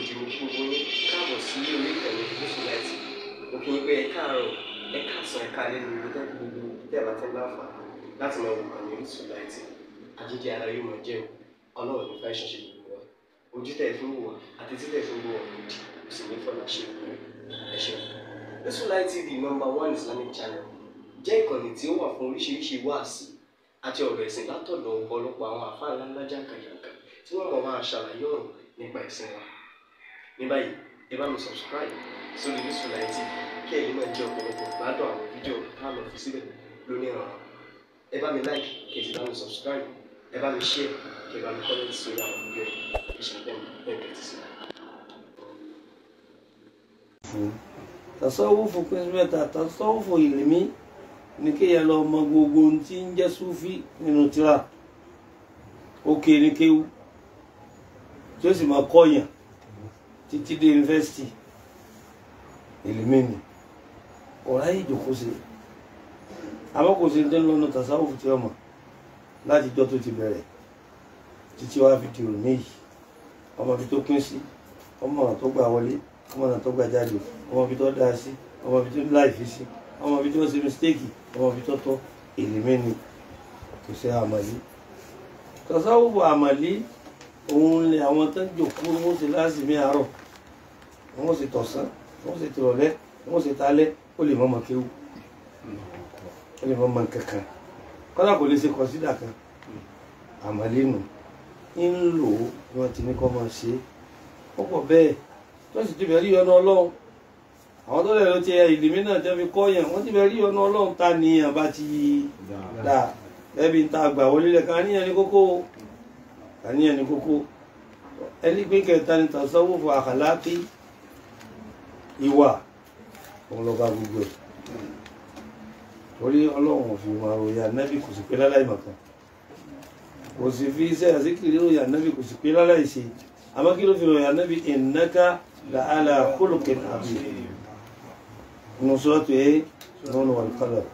Òdì, mo kí gbogbo yín káàbọ̀ sí orí ìkànnì Orísun Light. Mo kí yín pé ẹ káàárọ̀, ẹ káàsán, ẹ káalẹ́ ní ibi tẹ́ gbogbo tẹ́ ẹ bá ti ń láǹfààní láti máa wo ìkànnì Orísun Light. Àjíjẹ ara yóò máa jẹun, Ọlọ́run ní fáìsàn ṣe gbogbo wa. Ojú tẹ́ ẹ fi ń wò wá àti tí tẹ́ ẹ fi ń wò wá òdì kò sì ní fọlá ṣe ìwé. Ẹ ṣeun. Orísun Light TV, number one Islamic channel, jẹ́ ìkànnì tí ó wà fún oríṣiríṣi wáàsí àti ọ̀rọ̀ ẹ̀sìn látọ̀dọ̀ ọ̀pọ̀lọpọ̀ àwọn àfáà ńláńlá jàǹkàjàǹkà tí wọ́n mọ̀ máa ṣàlàyé ọ̀rọ̀ nípa ẹ̀sìn wa. Ní báyìí, ẹ bá mi subscribe sórí Orísun Light TV kí ẹ̀yin náà jẹ́ ọ̀pọ̀lọpọ̀ gbádùn àwọn fídíò tá a lọ fi síbẹ̀ lónìí ọ̀rọ̀. Ẹ bá mi like, kí ẹ sì bá mi subscribe, ẹ bá mi share, kí ẹ bá mi comment sórí àwọn fídíò yìí. Ẹ ṣe bẹ́ẹ̀ bẹ́ẹ̀ tẹ́tí sí. Tasawufu pín sí mẹ́ta. Tasawufu ìlímí ní kéèyàn lọ mọ gbogbo ohun tí ń jẹ́ súfí nínú tírà, ó ké ní kéwú tí ó sì máa kọ́yàn títí dé yunifásitì. Ìlímí ni ọ̀rá yìí jòkó sí, àmọ́ kò sí ní tẹ́lẹ̀ lọ́nà tasawufu tí ó mọ̀ láti jọ́ tó ti bẹ̀rẹ̀ títí wàá fi di òní yìí. Ọmọ ibi tó pín sí, ọmọ ọ̀nà tó gbà wọlé, ọmọ ọ̀nà tó gbà jáde, ọmọ ibi tó dáa sí, ọmọ ibi tó láìfi sí, ọmọ ibi tó ṣe mistake, ọmọ ibi tó tọ́. Ìlímí ni kò ṣe àmàlí. Tasawufu àmàlí òun ni àwọn tó ń jòkó, wọ́n ṣe lásìmí àárọ̀, wọ́n ṣe tọ̀sán, wọ́n ṣe tìrọ̀lẹ́, wọ́n ṣe talẹ́. Ó lè mọ́mọ́ kéwú, ó lè mọ́mọ́ kankan, kọ́lá kò lè ṣe kọ̀sídà kan. Àmàlí nù ń lò ó bí wọ́n ti ní kọ́ máa ṣe é ó pọ̀ bẹ́ẹ̀ tó sì ti bẹ̀rí ọ̀nà Ọlọ́run. Àwọn tó lè lọ ti ìlímí náà jẹ́ fi kọ́ yẹn, wọ́n ti bẹ̀rí ọ̀nà Ọlọ́run. Ta ni àbá ti dà ẹbí ń ta àgbà wọlé lẹ́ka àníyàn ní kókó, àníyàn ní kókó. Ẹni pé kẹta ni tasawufu àkàlákì, ìwà òun lọ́ba gbogbo ẹ̀. Torí Ọlọ́run ò fi wọn ròyìn ànábì, kò sì pé láláì mọ̀kan, kò sì fi iṣẹ́ àzíkiri ròyìn ànábì, kò sì pé láláì ṣe. Àmọ́ kí ló fi ròyìn ànábì? Innaka la'ala khuluqin azim, nusratu Nun wal Qalam.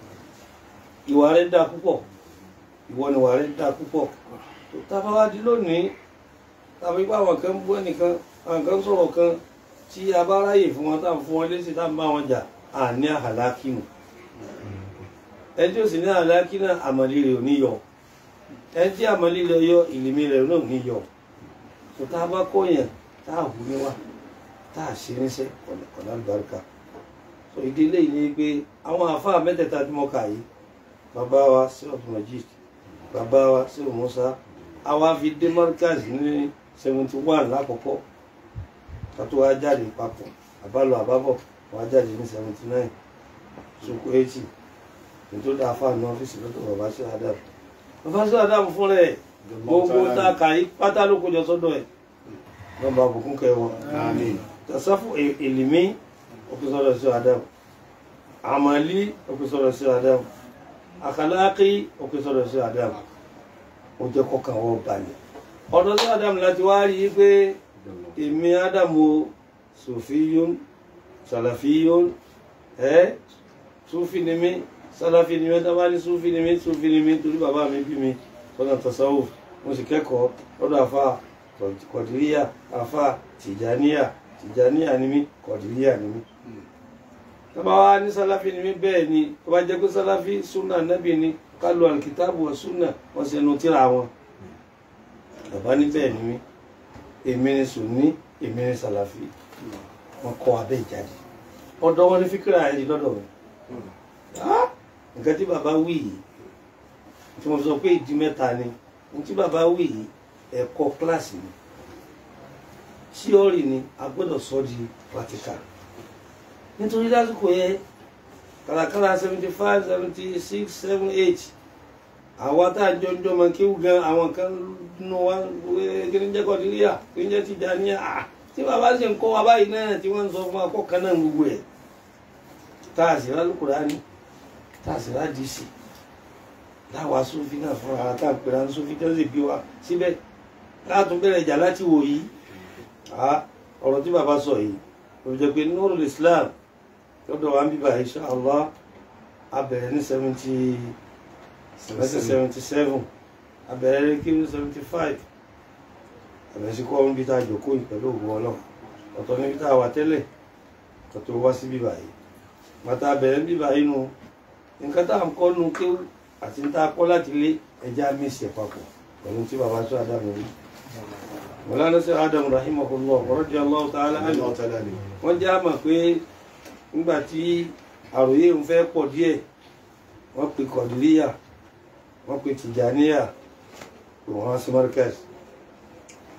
Ìwà rẹ̀ dáa púpọ̀, ìwọ ni ìwà rẹ̀ dáa púpọ̀. Tó tábà wá di lónìí, tàbí pé àwọn kan bú ẹnìkan, àwọn kan sọ̀rọ̀ kan tí a bá ráyè fún wọn, tá à ń fún wọn léṣe, tá à ń bá wọn jà, à ní àhàlákì nù. Ẹni tí ó sì ní àhàlákì náà, àmàlí rẹ̀ ò ní yọ. Ẹni tí àmàlí rẹ̀ yọ, ìlímí rẹ̀ náà ò ní yọ. Tó tá a bá kọ́ yẹn, tá a hù níwá, tá a ṣe níṣẹ́ ọ̀nà àlùbáríkà. So ìdílé yìí ni pé àwọn àfáà mẹ́tẹ̀ẹ̀ta tí mo kà yìí, bàbá wa sí Abdulmajid, bàbá wa sí Musa, àwa fi dé Markaz ní 71 lákọ̀ọ́kọ́, kátó wá jáde papọ̀, àbálọ àbábọ̀ wá jáde ní 79 sókó 80 nítorí àfáà ní ọ́fíìsì lọ́dọ̀ bàbá sí Adam. Bàbá sí Adam fún rẹ̀ gbogbo tá a kà yìí pátá ló kójọ sọ́dọ̀ ẹ̀ lọ́ba àbùkún kẹwọn. Tasafu ìlímí òkú sọ́dọ̀ sí Adam, àmàlí òkú sọ́dọ̀ sí Adam, àkàlákì òkú sọ́dọ̀ sí Adam. Ó jẹ́ kọ́kàn wọ́n balẹ̀. Ọ̀dọ̀ sí Adam láti wá rí i pé èmi Adam o, sòfíyún sàlàfíyún, ẹ súfì ni mí, sàlàfí ni mí. Tábà ní súfì ni mí, súfì ni mí torí bàbá mi bí mi sọ́nà tasawuf, mo sì kẹ́kọ̀ọ́ lọ́dọ̀ àfa Kọ̀dìríyà, àfa Tìjàníyà. Tìjàníyà ni mí, Kọ̀dìríyà ni mí. Tọ́ba wa ní sálàfí ni mí, bẹ́ẹ̀ ni. Tó bá jẹ́ pé sálàfí súnà nábì ni ká lo àlùkìtàbù wa súnà, wọ́n ṣe nu tíra wọn. Bàbá ní bẹ́ẹ̀ ni mí, èmi ni sùnní, èmi ni sálàfí. Wọ́n kọ́ abẹ́ ìjáde. Ọ̀dọ̀ wọn ní fíkìrà yẹn di lọ́dọ̀ mi. Nǹkan tí bàbá wí yìí, tí mo sọ pé ìdí mẹ́ta ni, nǹkan tí bàbá wí yìí, ẹ̀kọ́ kíláàsì ni, tíọ́rì ni, a gbọ́dọ̀ sọ di practical. Nítorí lásìkò yẹn, kàràkàrà 75, 76, 7, 8, àwa tá a jọ ń jọmọ kéwú gan, àwọn kan nù wá kí ni jẹ́ Kọ̀dìríyà, kí ni jẹ́ Tìjàníyà, tí bàbá sì ń kọ́ wa báyìí náà, tí wọ́n ń sọ fún akọ́ kan náà gbogbo ẹ̀, tá a sì rálù Kùránì, tá a sì rádìsì, láwa Súfì náà fúnra ara tá a pèrè àwọn Súfì tó sì bí wa síbẹ̀ látún bẹ̀rẹ̀ ìjà láti wò yìí. Ọ̀rọ̀ tí bàbá sọ yìí ó jẹ́ pé Nurul Islam lọ́dọ̀ wa ń bíbá, insha Allah, a bẹ̀rẹ̀ ní 1977, a bẹ̀rẹ̀ ní kí ní 75, àbẹ̀sí kọ́ ń bí tá a jòkó yìí pẹ̀lú ògùn Ọlọ́run. Ọ̀tọ̀ níbi tá a wà tẹ́lẹ̀ kò tó wá sí bíbá yìí. Bàtà bẹ̀rẹ̀ bíbá yìí nu nǹkan tá à ń kọ́ nu kéwú àti ń tá a kọ́ láti lé ẹja mísì ẹ̀ papọ̀ pẹ̀lú tí bàbá sọ Ádámù rí. Mọ̀lánà sí Ádámù rahimahullah radiyallahu ta'ala anhu. Wọ́n jẹ́ àmọ̀ pé nígbà tí àròyé ń fẹ́ pọ̀ díẹ̀ wọ́n pe Kọ̀dìríyà, wọ́n pe Tìjàníyà, wọ́n wá sí Markaz.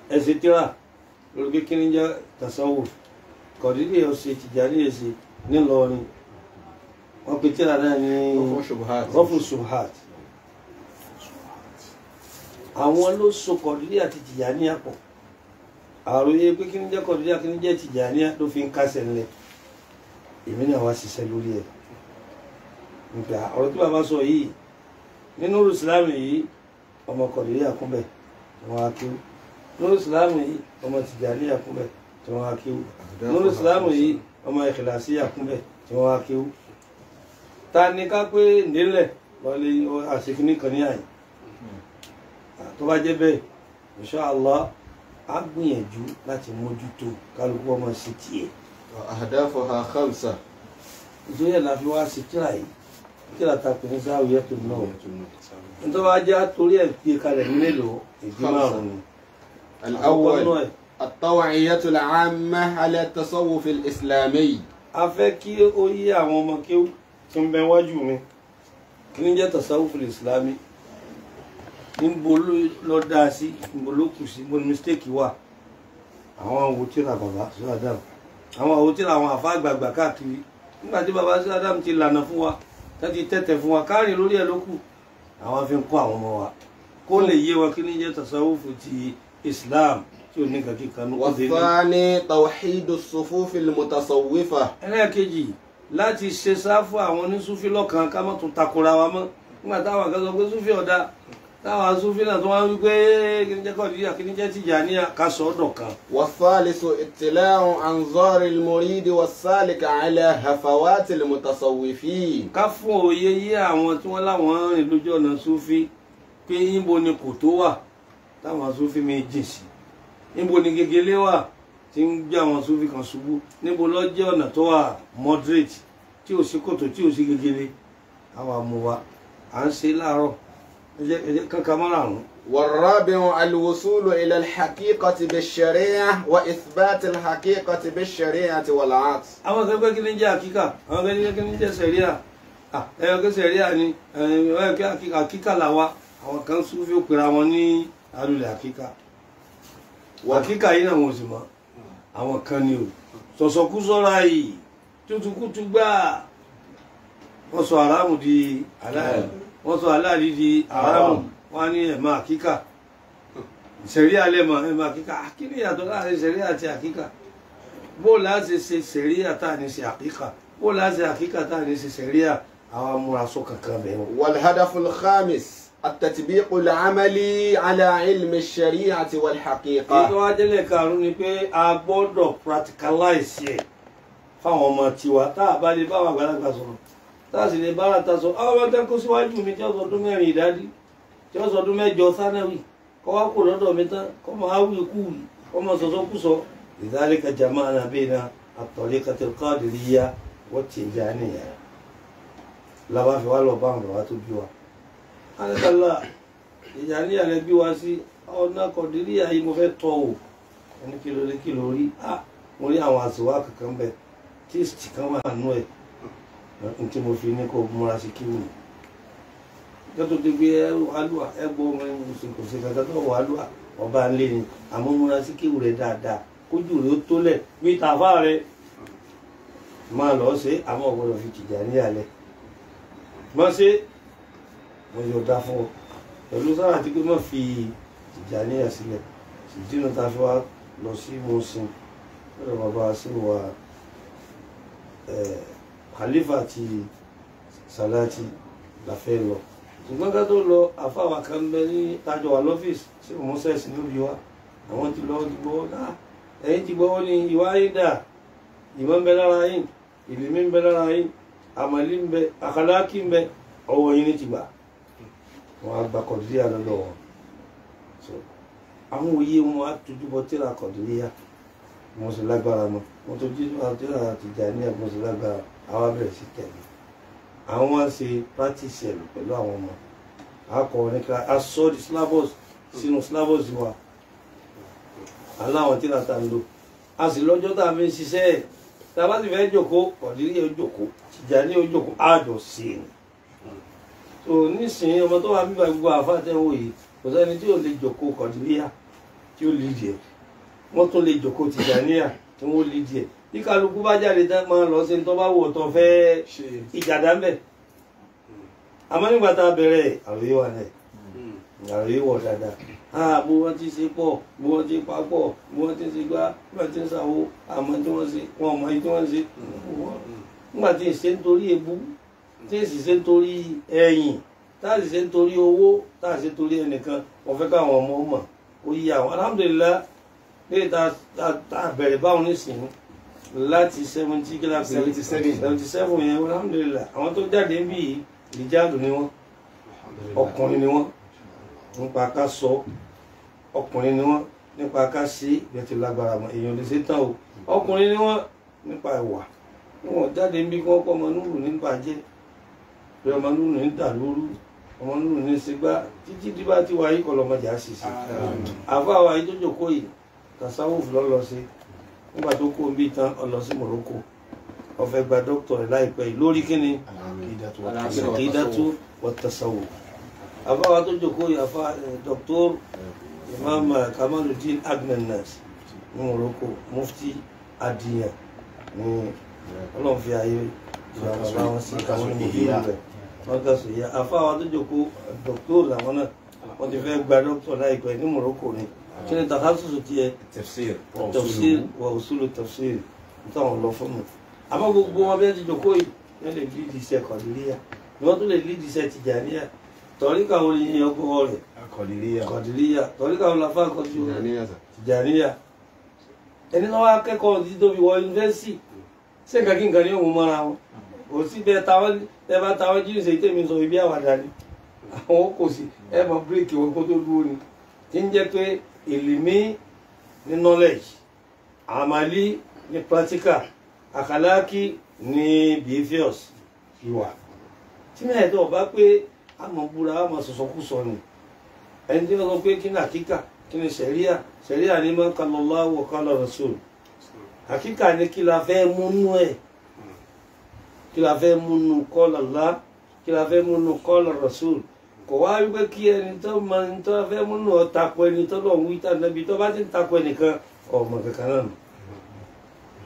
Ẹ ṣe tíra lórí pé kí ni jẹ́ tasawuf. Kọ̀dìríyà ó ṣe, Tìjàníyà ṣe nílọrin. Wọ́n pe tíra náà ní Rọ́fù Subhat. Àwọn ló so Kọ̀dìríyà àti Tìjàníyà pọ̀. Àròyé pé kí ni jẹ́ Kọ̀dìríyà, kí ni jẹ́ Tìjàníyà ló fi ń kásẹ̀ ńlẹ̀. Èmi náà wá ṣiṣẹ́ lórí ẹ̀. Nípa ọ̀rọ̀ tí bàbá sọ yìí nínú ìsìláàmù yìí, ọmọ Kọ̀dìríyà kúnbẹ̀ tí wọ́n á kíw. Nínú ìsìláàmù yìí, ọmọ Tìjàníyà kúnbẹ̀ tí wọ́n á kíw. Nínú ìsìláàmù yìí, ọmọ Ìkìlàsíyà kúnbẹ̀ tí wọ́n á kíw. Ta ni ká pé nílẹ̀ lọ́lé àṣekínní kan ní àyè? Tó bá jẹ́ bẹ́ẹ̀, insha Allah, á gbìyànjú láti mójútó kálukú ọmọ sí tiẹ̀. أهدافها خمسة. Nítorí ẹ̀ la fi wá sí tíra yìí, tíra ta pè ní Zawiyatu Nur. Nítorí wá jẹ́ torí ẹ̀ gbé kalẹ̀ ní mélòó ìdí márùn-ún ni. الأول التوعية العامة على التصوف الإسلامي. A fẹ́ kí ó yé àwọn ọmọ kéwú tí ń bẹ wájú mi kí ní jẹ́ tasawuf al-islami, níbo ló dá sí, níbo ló kù sí, níbo ni mistake wà. Àwọn wo tíra bàbá sí Ádámù, àwọn àwọn tíra àwọn àfa àgbààgbà káàkiri. Nígbà tí bàbá sí Ádámù ti lànà fún wa, tẹ́tí tẹ́tẹ̀ fún wa káàrin lórí ẹ̀ ló kù, àwọn fi ń kọ́ àwọn ọmọ wa kó lè yé wa kí ní jẹ́ tasawufu ti Islam tí ò ní nǹkan kíkan ní. والثاني توحيد الصفوف المتصوفة. Ẹlẹ́ẹ̀kejì láti ṣe sáfù àwọn onísúfí lọ́kàn ká má tún takora wa mọ́. Nígbà táwọn kan sọ pé súfí ọ̀dà, táwọn súfí náà tó wá ń wí pé kí ní jẹ́ Kọ̀dìríyà, kí ní jẹ́ Tìjàníyà, ká sọ ọ́ dọ̀kan. والثالث اطلاع أنظار المريد والسالك على هفوات المتصوفين. Ká fún òye yé àwọn tí wọ́n láwọn rìn lójú ọ̀nà súfí pé níbo ni kò tó wà táwọn súfí mi jìn sí, níbo ni gegele wà tí ń gbé àwọn súfí kan ṣubú, níbo ló jẹ́ ọ̀nà tó wà moderate tí ò sí kòtò tí ò sí gegele. Àwọn àmúwa à ń ṣe láàárọ̀ ẹ jẹ́ kankan márààrún. والرابع الوصول إلى الحقيقة بالشريعة وإثبات الحقيقة بالشريعة والعطف. Àwọn kan pé kí ni jẹ́ àkíkà, àwọn kan kí ni jẹ́ sẹ̀ríà, ẹ̀yọ kí sẹ̀ríà ni ẹ̀yọ kí àkíkà làwa. Àwọn kan súnfí ó pera wọn ní alulẹ̀ àkíkà. Àkíkà yìí náà wọn ò sì mọ̀. Àwọn kan ni o sọ̀sọ̀kúsọ̀ra yìí tútùkútù gbà. Wọ́n sọ àràmù di àlàálì, wọ́n sọ àlàálì di àràmù. Wọ́n á ní ẹ̀mọ àkíkà, sẹ̀ríà lẹ́mọ̀ ẹ̀mọ àkíkà. Kí ni ìyàtọ̀ láàrin sẹ̀ríà àti àkíkà? Bó láti ṣe sẹ̀ríà tá à ní ṣe àkíkà, bó láti àkíkà tá à ní ṣe sẹ̀ríà, àwọn amúrasọ kankan bẹ̀ wọ́n. والهدف الخامس التطبيق العملي على علم الشريعة والحقيقة. Èyí tó wá délé karùn-ún ni pé a gbọ́dọ̀ practicalize ẹ̀ fáwọn ọmọ tiwa. Tá a bá lè bá àwọn àgbàlagbà sọ̀rọ̀, tá a sì lè bá ara ta sọ, àwọn ọmọ tẹ́ kó síwájú mi tí ó sọ ọdún mẹ́rin ìdádí, tí ó sọ ọdún mẹ́jọ sánáwì, kọ́ wá kó lọ́dọ̀ mi tán, kọ́ máa wí kú wì, kọ́ máa sọ̀sọ́ kú sọ. لذلك جمعنا بين الطريقة القادرية والتجانية. Làbá fi wá lọ bá àwọn bàbá tó bí wa. Alẹ́kàlá Tìjàníyà lẹ bí wa sí, ọ̀nà Kọ̀dìríyà yìí mo fẹ́ tọ́ o. Ẹni kí ló rí kí ló rí? Mo rí àwọn àṣìwá kankan bẹ, tíìsì kan wà nú ẹ̀. N tí mo fi ní kó múra sí kí wù. Kẹ́tọ́ ti gbé alúwa ẹgbọ́ ọmọ ẹni kò sí kankan tó wà alúwa ọba ńlé ni, àmọ́ múra sí kí wù rẹ̀ dáadáa, kójú rẹ̀ ó tólẹ̀ bí tàfá rẹ̀ máa lọ ṣe, àmọ́ ọ̀gbọ́dọ̀ fi Tìjàníyà lẹ̀. Má ṣe mo yóò dá fún ọ pẹ̀lú sára àti pé má fi Tìjàníyà sílẹ̀. Ìdínà tá a fi wá lọ sí Mùṣín lọ́dọ̀ bàbá sí wa Khalifa ti Salati la fẹ́ lọ. Ṣùgbọ́n ká tó lọ, àfáwà kan bẹ ní tájọ wà lọ́fíìsì sí Moses níbi wa. Àwọn ti lọ ti gbọ́ náà, ẹ̀yìn ti gbọ́ ní ìwà yín dà, ìmọ̀ ń bẹ lára yín, ìlímí ń bẹ lára yín, àmàlí ń bẹ, àkàlákì ń bẹ, ọwọ́ yín ní ti gbà. Wọ́n á gba Kọ̀dìríyà lọ́dọ̀ wọn. So àwọn òye wọn á tójú bọ tíra Kọ̀dìríyà Mo sì lágbára mọ́ mo tó jí tíra Tìjàníyà mo sì lágbára àwa bẹ̀rẹ̀ sí tẹ̀lé àwọn wá ṣe practice ẹ̀ pẹ̀lú àwọn ọmọ akọ ní kíláàsì aṣọ di syllabus sínú syllabus wa aláwọn tíra ta ń lò a sì lọ́jọ́ tá a fi ń ṣiṣẹ́ ẹ̀ tá a bá sì fẹ́ jòkó Kọ̀dìríyà ó jòkó Tìjàníyà ó jòkó àjọ sí i so nísìnyí ọmọ tó wà bíbá gbogbo àfáàtẹ́wò yìí kò sẹ́ni tí ò lè jòkó Kọ̀dìríyà tí ó lè díẹ̀ wọ́n tún lè jòkó Tìjàníyà tí wọ́n lè díẹ̀ bí kálukú bá jáde tán máa lọ sí tó bá wò tó fẹ́ ìjàdá mbẹ̀ àmọ́ nígbà tá a bẹ̀rẹ̀ àròyé wà náà àròyé wọ̀ dáadáa bó wọ́n ti ṣe pọ̀ bó wọ́n ti pa pọ̀ bó wọ́n ti ṣe gbá bí wọ́n ti ń ṣàwó àmọ́ tí wọ́n ṣe wọn mọ èyí tí wọ́n ṣe nígbà tí ń ṣe nítorí ebú tí ń sì ṣe nítorí ẹ̀yìn tá a sì ṣe nítorí owó tá a ṣe nítorí ẹnìkan wọ́n fẹ́ káwọn ọmọ mọ̀ ó yí àwọn alhamdulillah lè ta bẹ̀rẹ̀ báwọn nísìnyí láti 77 yẹn alhamdulillah àwọn tó jáde ń bí yìí ìjáàdù ni wọ́n ọkùnrin ni wọ́n nípa ká sọ ọkùnrin ni wọ́n nípa ká ṣe bẹ́ẹ̀ ti lágbára mọ́ èèyàn lè ṣe tán o ọkùnrin ni wọ́n nípa ìwà wọn jáde ń bí kí wọ́n kọ́ ọmọ núrù nípa jẹ́ pé ọmọ núrù ní dàlúrú ọmọ núrù ní sígbá títí tí bá ti wáyé kọ́ lọ́mọdé á sì ṣe àfa wa yìí tó jòkó yìí tasawuf lọ́lọ́ sí nígbà tó kó bí tán ó lọ sí Morocco ó fẹ́ gba dókítà rẹ̀ láìpẹ́ yìí lórí kíni al-aqidatu wat-tasawuf àfa wa tó jòkó yìí àfa Dr. Imam Kamaluddin Agnanas ní Morocco mufti adiyan ní Ọlọ́run fi ààyè ìgbà bàbá wọn sí àwọn onímọ̀ rẹ̀ wọ́n kà sọ yẹ àfa wa tó jòkó dókítà làwọn náà wọ́n ti fẹ́ gba dókítà láìpẹ́ ní Morocco ni kí ni takasusu tiẹ̀ tafsir tafsir wa usulu tafsir táwọn lọ fún mi àmọ́ gbogbo wọn bí wọ́n ti jòkó yìí wọ́n lè lídìí iṣẹ́ Kọ̀dìríyà ni wọ́n tún lè lídìí iṣẹ́ Tìjàníyà tọ̀ríkà wo ni ọkọ rẹ̀ Kọ̀dìríyà Kọ̀dìríyà tọ̀ríkà wo la fà kọ́jú Tìjàníyà ẹni náà wá kẹ́kọ̀ọ́ títí tó fi wọ yunifásitì ṣé nǹkan kí nǹkan ní òun mọ́ra wọn kò sí bẹ́ẹ̀ táwọn ẹ bá táwọn jíǹsì èyí tèmi sọ ibi àwàdà ni àwọn kò sí ẹ mọ bíréèkì wọn kó tó dúró ni tí ń jẹ́ pé ìlìmí ní knowledge àmàlí ní practical àkàlákì ní behaviors ìwà tí náà tó bá pé àmọ́ búra àmọ́ sọ̀sọ̀kúsọ ni ẹni tí wọ́n sọ pé kí ni àkíkà kí ni sẹ̀ríà sẹ̀ríà ní ma qala Allahu wa qala Rasul àkíkà ní kí la fẹ́ múnú ẹ̀ kí la fẹ́ múnú qala Allah kí la fẹ́ múnú qala Rasul kò wá wípé kí ẹni tó máa ń tó fẹ́ múnú ọ takò ẹni tó lọ wí tà níbi tó bá ti ń takò ẹnìkan ọmọ kankan náà nù.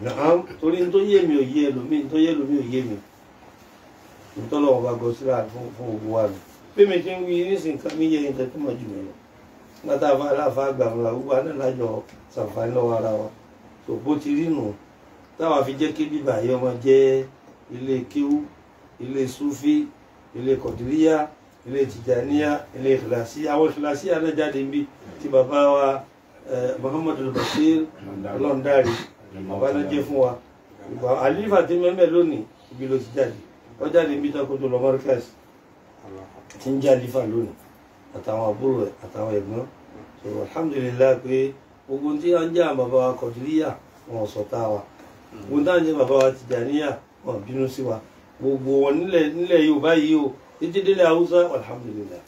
Nàám torí ní tó yé mi ò yé ẹlòmíì ní tó yé ẹlòmíì ò yé mi ní tó lọ́wọ́ bá gọ síra fún gbogbo wa nù. Bí mi ti ń wí nísìnyí nǹkan mi yẹ ẹni tó mọ̀ jù mí lọ. Nígbà tá a fa aláfa gbà fúnra gbogbo àná lájọ sàǹfààní lọ́wọ́ ara wa. Tó bó ti rí nù táwa fi jẹ́ kí bíbà yìí ọmọ jẹ́ ilé kéwú ilé súfí ilé kọ̀dìríyà ilé tìjàníyà ilé ìkìlàsí àwọn ìkìlàsí alájáde ń bí tí bàbá wa Muhammadu Bashir ọlọ́ndàrí bàbá náà jẹ́ fún wa àlífà tí mẹ́mẹ́ lónìí ibi ló ti jáde ó jáde níbi tako tó lọ Markaz tí ń jẹ́ àlífà lónìí àtàwọn àbúrò ẹ̀ àtàwọn ẹ̀gbọ́n so alhamdulillah pé gbogbo tí wọ́n ń jẹ́ àwọn bàbá wa kọ̀dìríyà wọn ò sọ̀tá wa gbogbo tí wọ́n ń jẹ́ bàbá wa tìjàníyà wọn bínú sí wa gbogbo wọn nílẹ̀ Yorùbá yìí o títí délé Haúsá alhamdulillah.